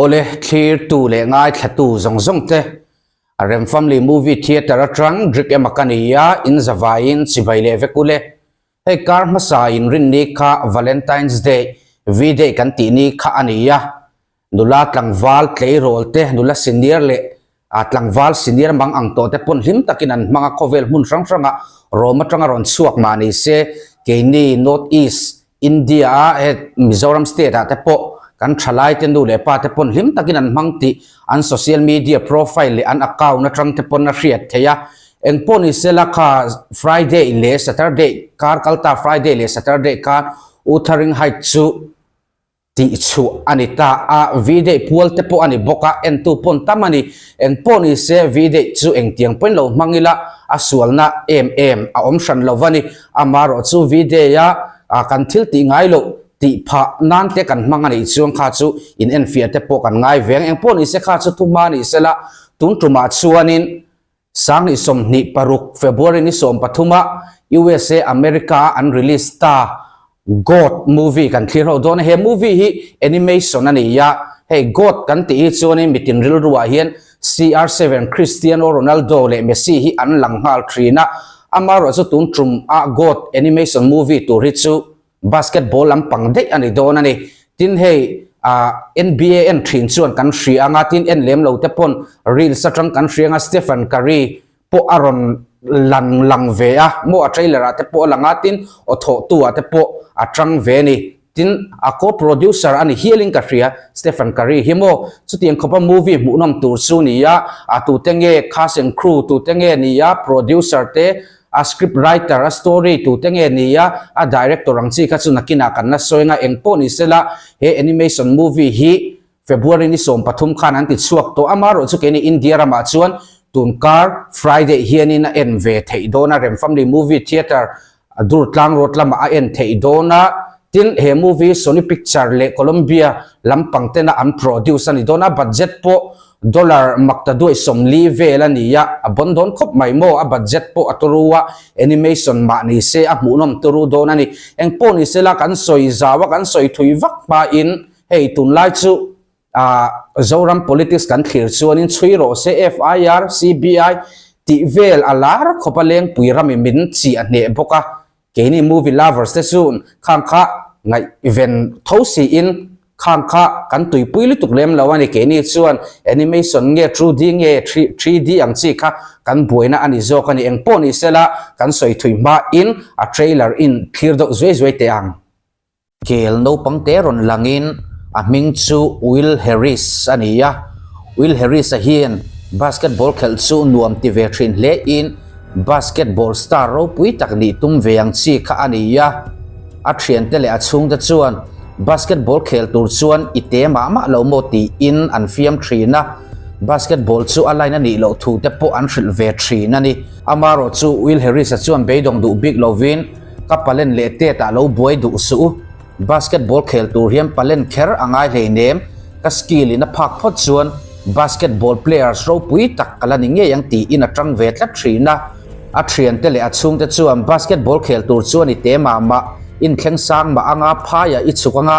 Awle, thlirtu leh ngaithlatu zawng zawng te, Rem Family Movie Theatre atang Drik ema ka ni a, in zavaiin chibai leh vek ule. Hei kar hmasa in rinni kha Valentine's Day, V-Day kan tih ni kha a ni a, Nula tlangval tleirawl te, nula senior leh tlangval senior mang ang tawh te pawn hlim takin an hmang a, khawvel hmun hrang hrangah Rom atanga rawn chhuak mah ni se, keini North East India a he Mizoram state ah te pawh kan thalai te nu leh pa te pawn hlim takin an hmang tih an social media profile leh an account atang te pawn a hriat theih a. Engpawh ni sela kha Friday leh Saturday kar kalta Friday leh Saturday khan Wuthering Heights chu tih chhuah a ni ta a, V-Day pual te pawh a ni bawk a, entu pawn tam a ni. Eng pawh ni se V-Day chu engtiang pawhin lo hmang ila a sualna em em a awm hran lo va ni. Amaherawh chu V-Day a kan thil tih ngai loh tih phah nan te kan hmang a nih chuan kha chu in enfiah te pawh kan ngai ve ang. Eng pawh ni se kha chu thu hma ni sela tun tumah chuanin 2026 February ni 13 a USA America a an release ta Goat movie kan thlir ho dawn a, he movie hi animation a ni a, hei Goat kan tih hi chuanin mitin rilruah hian CR7 Cristiano Ronaldo leh Messi hi an lang nghal thin a, amaherawh chu tun tum a Goat animation movie tur hi chu Basketball lampang daih a ni dawn a ni. Tin hei ah NBA en thin chuan kan hria anga tin en lem lo te pawn reels atang kan hria anga Stephen Curry pawh a rawn lang lang ve a maw a trailer ah te pawh a lang a tin aw thawh tu ah te pawh a tang ve a ni. Tin a co-producer a ni hial in ka hria Stephen Curry hi maw chutiang khawpa movie hmuhnawm tur chu ni a a tute nge cast and crew tute nge ni a producer te A script writer, a story tute nge ni a, a director ang chi kha chu nakinah kan la sawi anga eng pawh ni sela he animation movie hi February ni 13 khan an ti chhuak tawh a, amaherawh chu keini India ramah chuan tunkar Friday hianin a en ve theih dawn a, Rem Family Movie Theatre Durtlang Road lamah a en theih dawn a, tin he movie Sony Picture leh Columbia lampang tena an produce a ni dawn a, budget pawh Dollar makta duai 40 vel a ni a, a bawn dawn khawp mai maw? A budget pawh a turu a, animation mah ni se a hmuhnawm turu dawn a ni. Eng pawh ni sela kan sawi zau a, kan sawi thui vak hmain hei tunlai chu ah Zoram politics kan thlir chuanin chhui rawh se FIR, CBI tih vel a lar khawp a lengpui rami min chiah hneh bawk a, Keini movie lovers te chu khang kha ngaihven tho siin khang kha kan tuipui lutuk lem lo a ni. Keini chuan animation nge 2D nge 3D ang chi kha kan buaina a ni zawk a ni. Engpawh ni sela kan sawi thui hmain a trailer in thlir deuh zuai zuai teh ang. Kel naupang te rawn langin a hming chu Will Harris a ni a, Will Harris-a hian basketball khelh chu nuam ti ve thin hle in basketball star ropui tak nih tum ve ang chi kha a ni a, a thiante leh a chhungte chuan basketball khel tur chuan i te mah mah lo maw tiin an fiam thin a, basketball chu a line a nih loh thu te pawh an hrilh ve thin a ni. Amaherawh chu Will Harris-a chuan beidawng duh bik lovin Ka palen leh tet ah lo buai duh suh u. Basketball khel tur hian palen kher a ngai hleinem. Ka skill in a phak phawt chuan basketball players ropui tak ka la ni ngei ang tiin a tang ve tlat thin a. A thiante leh a chhungte chuan basketball khel tur chuan i te mah mah, inthleng sang mah anga phaiah i chhuk anga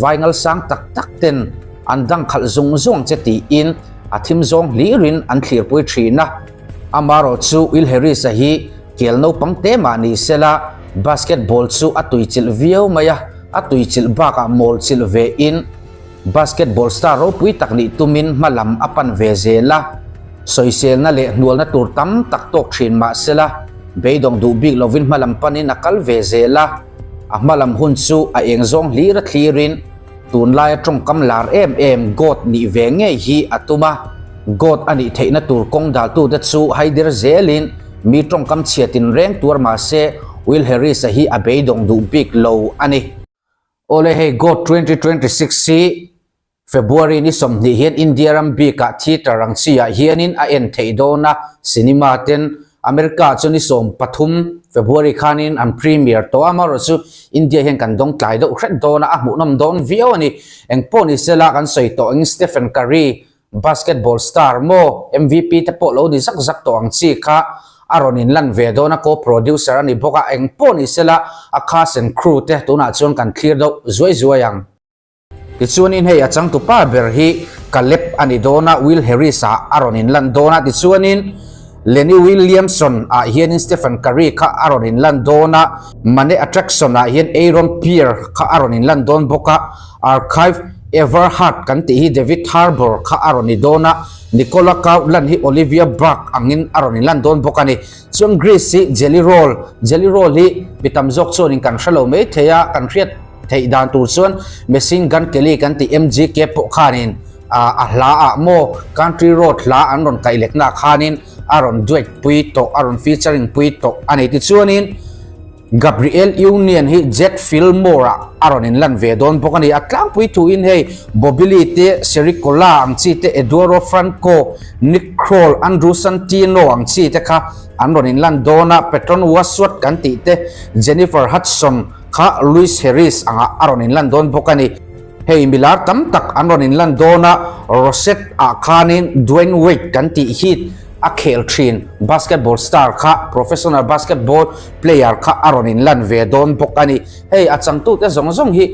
vaingal sang tak tak ten an dang khalh zung zung ang che tiin a thim zawng hlirin an thlirpui thin a. Amaherawh chu Will Harris-a hi Kel naupang te mah ni sela basketball chu a tuichilh viau mai a, a tuichilh bakah mawl chilh ve in basketball star ropui tak nih tumin hma lam a pan ve zel a. Sawiselna leh hnualna tur tam tak tawk thin mah sela beidawng duh bik lovin hma lam panin a kal ve zel a, a hma lam hun chu a eng zawng hlir a thlirin tunlaia tawngkam lar em em God nih ve ngei hi a tum a, God a nih theihna tur kawng daltute chu haidir zelin Mi tawngkam chhia tinreng tuar mah se Will Harris-a hi a beidawng duh bik lo a ni. Awle hei God 2026 hi February ni 20 hian India ram bikah theatre ang chiah hianin a en theih dawn a, cinema ten America chu ni 13 February khanin an premiere tawh a, amaherawhchu India hian kan dawng tlai deuh hret dawn a, a hmuhnawm dawn viau a ni. Engpawh ni sela kan sawi tawh ang Stephen Curry Basketball star maw MVP te pawh lo ni zak zak tawh ang chi kha a rawn in lan ve dawn a, co-producer a ni bawk a, eng pawh ni sela a cast and crew te tunah chuan kan thlir deuh zuai zuai ang. Tichuanin hei a changtupa ber hi Caleb a ni dawn a, Will Harris ah a rawn inlan dawn a, tichuanin Lenny Williamson ah hianin Stephen Curry kha a rawn inlan dawn a, Mane Attraction ah hian Aaron Pierre kha a rawn inlan dawn bawk a, Archive Everhart kan tih hi David Harbour kha a rawn ni dawn a, Nicola Coughlan hi Olivia Burke angin a rawn inlan dawn bawk a ni. Chuan Grease hi Jelly Roll, Jelly Roll hi mi tam zawk chuanin kan hre lo mai thei a, kan hriat theih dan tur chuan Machine Gun Kelly kan tih MGK pawh khanin a hla ah maw Country Road hla an rawn kaih lekna khanin a rawn duet pui tawh, a rawn featuring pui tawh a ni. Tichuanin Gabrielle Union hi Jack Fillmore ah a rawn inlan ve dawn bawk a ni. A tlangpui thuin hei Bobby Lee te, Sherry Cola ang chi te, Eduardo Franco, Nick Kroll, Andrew Santino ang chi te kha an rawn inlan dawn a, Patton Oswalt kan tih te, Jennifer Hudson kha Louis Harris angah a rawn inlan dawn bawk a ni. Hei milar tam tak an rawn inlan dawn a, Rosette ah khanin Dwyane Wade kan tih hi a khel thin basketball star kha professional basketball player kha a rawn inlan ve dawn bawk a ni. Hei a changtute zawng zawng hi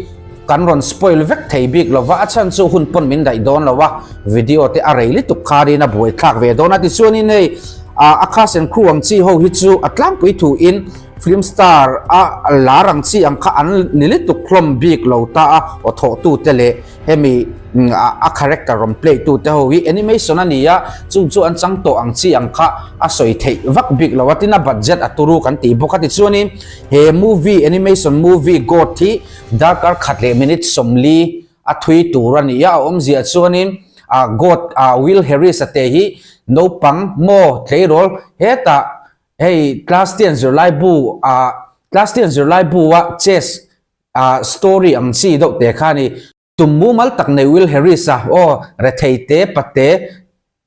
kan rawn spoil vek thei bik lo va, a chhan chu hun pawn min daih dawn lo a, video te a rei lutuk kharin a buaithlak ve dawn a. Tichuanin hei a cast and crew ang chi ho hi chu a tlangpui thuin Film star a lar ang chi ang kha an ni lutuk hlawm bik lo ta a, aw thawhtute leh hemi a character rawn play tute ho hi animation a ni a, chung chu an chang tawh ang chi ang kha a sawi theih vak bik lo a, tin a budget a turu kan tih bawk a. Tichuanin he movie animation movie Goat hi darkar khat leh minute 40 a thui tur a ni a, a awmzia chuanin Goat Will Harris a te hi naupang maw tleirawl hetah Hei class ten zirlai bu ah class ten zirlai bu a chess ah story ang chi deuh te kha ni. Tum mumal tak nei Will Harris a aw rethei te pate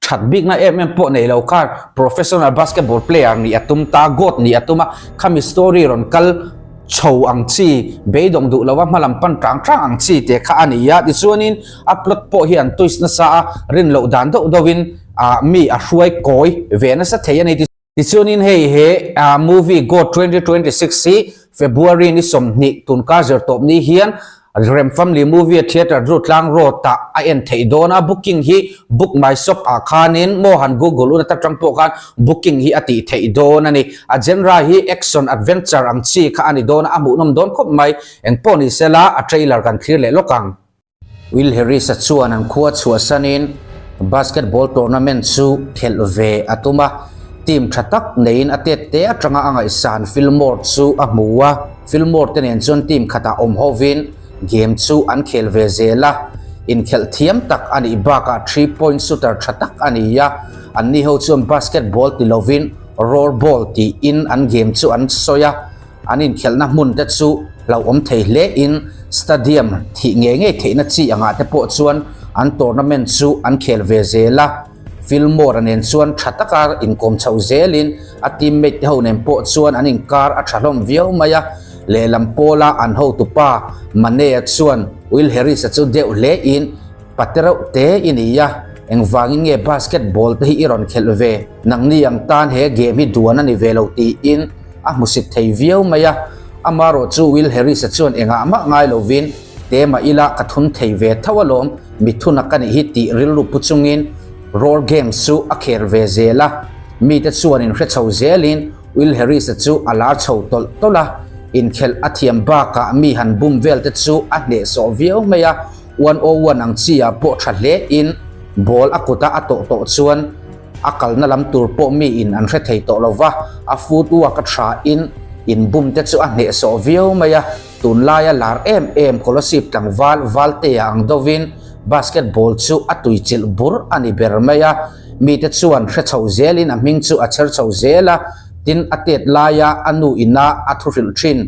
that bikna em em pawh nei lo khan professional basketball player nih a tum ta goat nih a tum a khami story rawn kal chho ang chi beidawng duh lova hmalam pan tang tang ang chi te kha a ni a. Tichuanin a plot pawh hi an twist nasa a rin loh dan deuh deuhin ah mi a hruai kawi ve nasa thei a ni. Tichuanin hei he movie God 2026 hi February ni 20 tunkar zirtawp ni hian Rem Family Movie Theatre Durtlang Road ah a en theih dawn a, booking hi Book My Shop ah khanin maw han Google un atang pawh khan booking hi a tih theih dawn a ni. A genre hi action adventure ang chi kha a ni dawn a, a hmuhnawm dawn khawp mai. Engpawh ni sela a trailer kan thlir leh lawk ang. Will Harris-a chuan an khua chhuahsanin basketball tournament chu khelh ve a tum a, team tha tak neiin a tet te atanga a ngaihsan Fillmore chu a hmu a, Fillmore te nen chuan team khatah awm hovin game chu an khel ve zel a, inkhelh thiam tak a nih bakah three point shooter tha tak a ni a, anni ho chuan basketball ti lovin roar ball tiin an game chu an sawi a. An inkhelhna hmun te chu hlauhawm thei hle in stadium thih ngei ngei theihna chi angah te pawh chuan an tournament chu an khel ve zel a. Fillmore-a nen chuan tha taka inkawm chho zelin a teammate te ho nen pawh chuan an inkar a tha hlawm viau mai a. Lehlam pawla an hotupa Mane-a chuan Will Harris-a chu deuh hle in Pate reuh te i ni a, engvangin nge basketball te hi i rawn khelh ve? Nangni ang tan he game hi duan a ni ve lo tiin a hmusit thei viau mai a. Amarawh chu Will Harris-a chuan engah mah ngai lovin, Tema ila ka thun thei ve tho alawm, mithuna ka nih hi tih rilru pu chungin roar games chu a khel ve zel a. Mite chuan inhre chho zelin Will Harris-a chu a lar chho tawlh tawlh a, inkhelh a thiam bakah mi han bum vel te chu a hnehsawh viau mai a. One o one ang chi ah pawh tha hle in ball a kut a a tawh tawh chuan a kalna lam tur pawh mi in an hre thei tawh lo va, a footwork a tha in in bum te chu a hnehsawh viau mai a, tunlaia lar em em Kolasib tlangval Valtea ang deuhin basketball chu a tuichilh bur a ni ber mai a, mite chuan hre chho zelin a hming chu a chher chho zel a, tin a tet laia a nu ina a thu hrilh thin.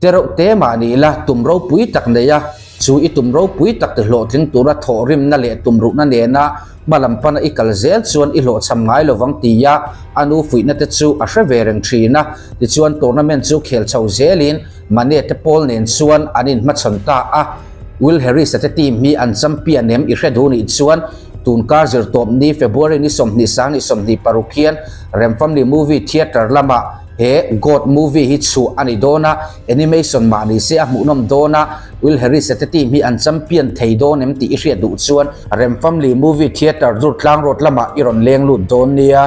Te reuh te mah ni ila tum ropui tak nei a, chu i tum ropui tak ti hlawhtling tura thawhrimna leh tumruhna nena hmalam pana i kal zel chuan i hlawhchham ngai lovang tia a nu fuihna te chu a hre ve reng thin a. Tichuan tournament chu khel chho zelin Mane te pawl nen chuan an inhmachhawn ta a. Will Harris-a te team hi an champion em i hre duh nih chuan tunkar zirtawp ni February ni 20 sang ni 26 hian Remfamily Movie Theatre lamah. he God movie hi chhuah a ni dawn a, animation mah ni se a hmuhnawm dawn a, Will Harris-a te team hi an champion thei dawn em tih i hriat duh chuan Rem Family Movie Theatre Durtlang Road lamah i rawn leng lut dawn nia.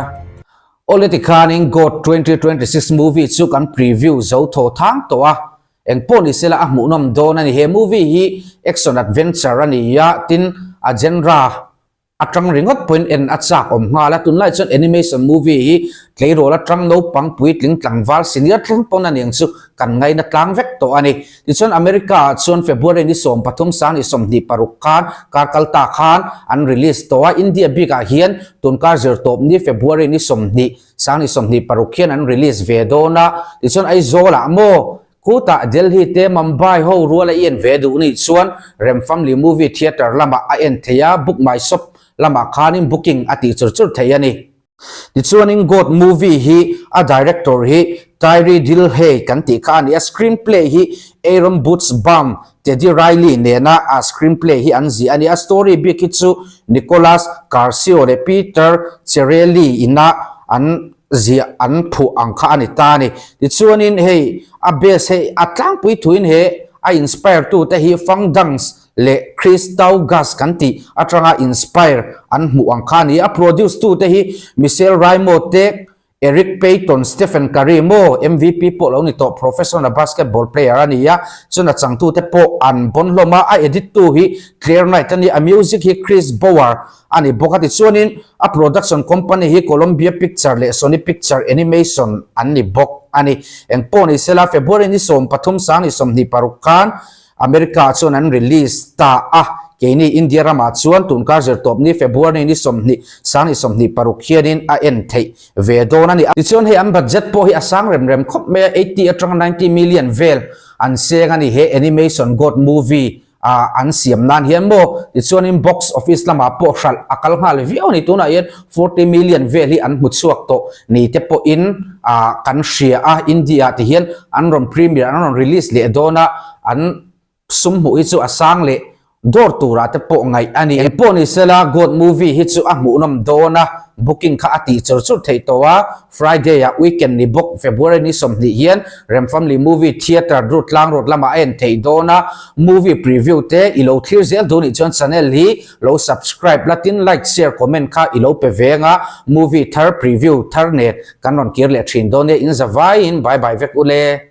Awle tikhanin God 2026 movie chu kan preview zo thaw thang tawh a, engpawh ni sela a hmuhnawm dawn a ni. He movie hi action adventure a ni a, tin a genre Atang ringawt pawhin en a chak awm nghal a, tunlai chuan animation movie hi tleirawl atang naupang puitling tlangval senior thleng pawn a niang chu kan ngaina tlang vek tawh a ni. Tichuan America ah chuan February ni 13 2026 khan kar kal ta khan an release tawh a, India bik ah hian tunkar zirtawp ni February ni 20 2026 hian an release ve dawn a, tichuan Aizawl ah maw Khutah Delhi te Mumbai ho rual a en ve duh nih chuan Rem Family Movie Theatre lamah a en thei a, Book My Shop lamah khanin booking a tih chur chur thei a ni. Tichuanin God movie hi a director hi Tyree Dilhey kan tih kha a ni a, screenplay hi Aaron Buchsbaum, Teddy Riley nena a screenplay hi an ziah a ni. A story bik hi chu Nicholas Carcio leh Peter Chiarelli ina an ziah an phuh ang kha a ni ta a ni. Tichuanin hei a base hei a tlangpui thuin he a inspire tu te hi Fang Dangs leh Chris Taugas kan tih atanga inspire an hmuh ang kha a ni. A produce tu te hi Michelle Raimo te, Eric Payton, Stephen Curry maw MVP pawh lo ni tawh professional basketball player a ni a, chuan a changtu te pawh an bawn hlawm a, a edit tu hi Claire Knight a ni, a music hi Chris Bower a ni bawk a. Tichuanin a production company hi Columbia Picture leh Sony Picture Animation an ni bawk a ni. Engpawh ni sela February ni 13 2026 khan America ah chuan an release ta a, keini India ramah chuan tunkar zirtawp ni February ni 20 2026 hianin a en theih ve dawn a ni. Tichuan hei an budget pawh hi a sang rem rem khawp mai a, 80 atanga 90 million vel an seng a ni he animation God movie ah an siam nan hian maw tichuanin box office lamah pawh hralh a kal nghal viau a ni tunah hian 40 million vel hi an hmu chhuak tawh ni te pawhin ah kan hria a India ah ti hian an rawn premiere an rawn release leh dawn a an sum hmuh hi chu a sang leh dawr turah te pawh ngaih a ni engpawh ni sela God movie hi chu a hmuhnawm dawn a booking kha a tih chur chur theih tawh a Friday ah weekend ni bawk February ni 20 hian Rem Family Movie Theatre Durtlang Road lamah a en theih dawn a Movie preview te i lo thlir zel duh nih chuan channel hi lo subscribe la tin like share comment kha i lo pe veng a movie thar preview thar nen kan rawn kir leh thin dawn e in za vaiin bye bye vek ule.